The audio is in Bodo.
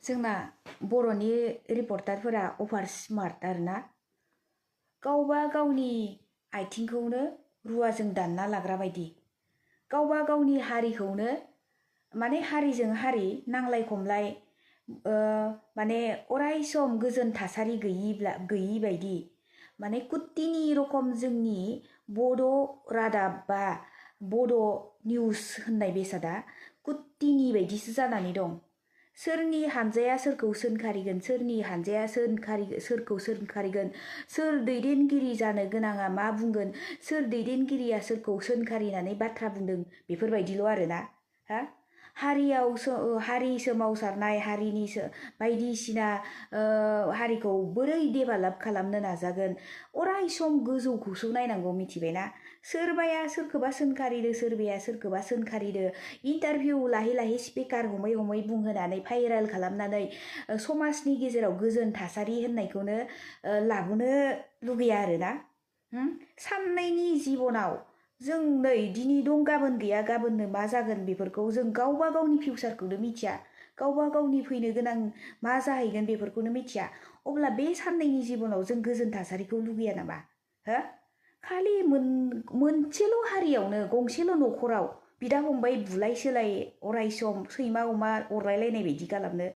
जोंना बर'नि रिपर्टारफोरा अभार स्मार्ट आरोना गावबा गावनि आथिंखौनो रुवाजों दानना लाग्रा बायदि गावबा गावनि हारिखौनो माने हारिजों हारि नांलाय खमलाय माने अराय सम गोजोन थासारि गैयि बायदि माने कुट्टिनि रखम जोंनि बड' रादाब बा बड' निउस होननाय बेसादा कुट्टिनि बायदिसो जानानै दं। सोरनि हानजाया सोरखौ सोंखारिगोन, सोरनि हानजाया सोरखौ सोंखारिगोन, सोर दैदेनगिरि जानो गोनाङा मा बुंगोन, सोर दैदेनगिरिया सोरखौ सोंखारिनानै बाथ्रा बुंदों बेफोरबायदिल' आरोना हा हारियाव हारि सोमावसारनाय हारिनि बायदिसिना हारिखौ बोरै डेभेलप खालामनो नाजागोन अराय सम गोजौखौसो नायनांगौ मिथिबायना। सोरबाया सोरखौबा सोंखारिदो, सोरबाया सोरखौबा सोंखारिदो, इन्टारभिउ लाहै लाहै स्पिकार हमै हमै बुंहोनानै भाइरेल खालामनानै समाजनि गेजेराव गोजोन थासारि होननायखौनो लाबोनो लुगैया आरोना। साननैनि जिबनाव जों नै दिनै दं गाबोन गैया, गाबोननो मा जागोन बेफोरखौ जों गावबा गावनि फिउचारखौनो मिथिया, गावबा गावनि फैनो गोनां मा जाहैगोन बेफोरखौनो मिथिया। अब्ला बे साननैनि जिबनाव जों गोजोन थासारिखौ लुगैया नामा? हो खालि मोनसेल' हारियावनो गंसेल' न'खराव बिदा फंबाय बुलाय सोलाय अराय सम सैमा अमा अरलायलायनाय बायदि खालामनो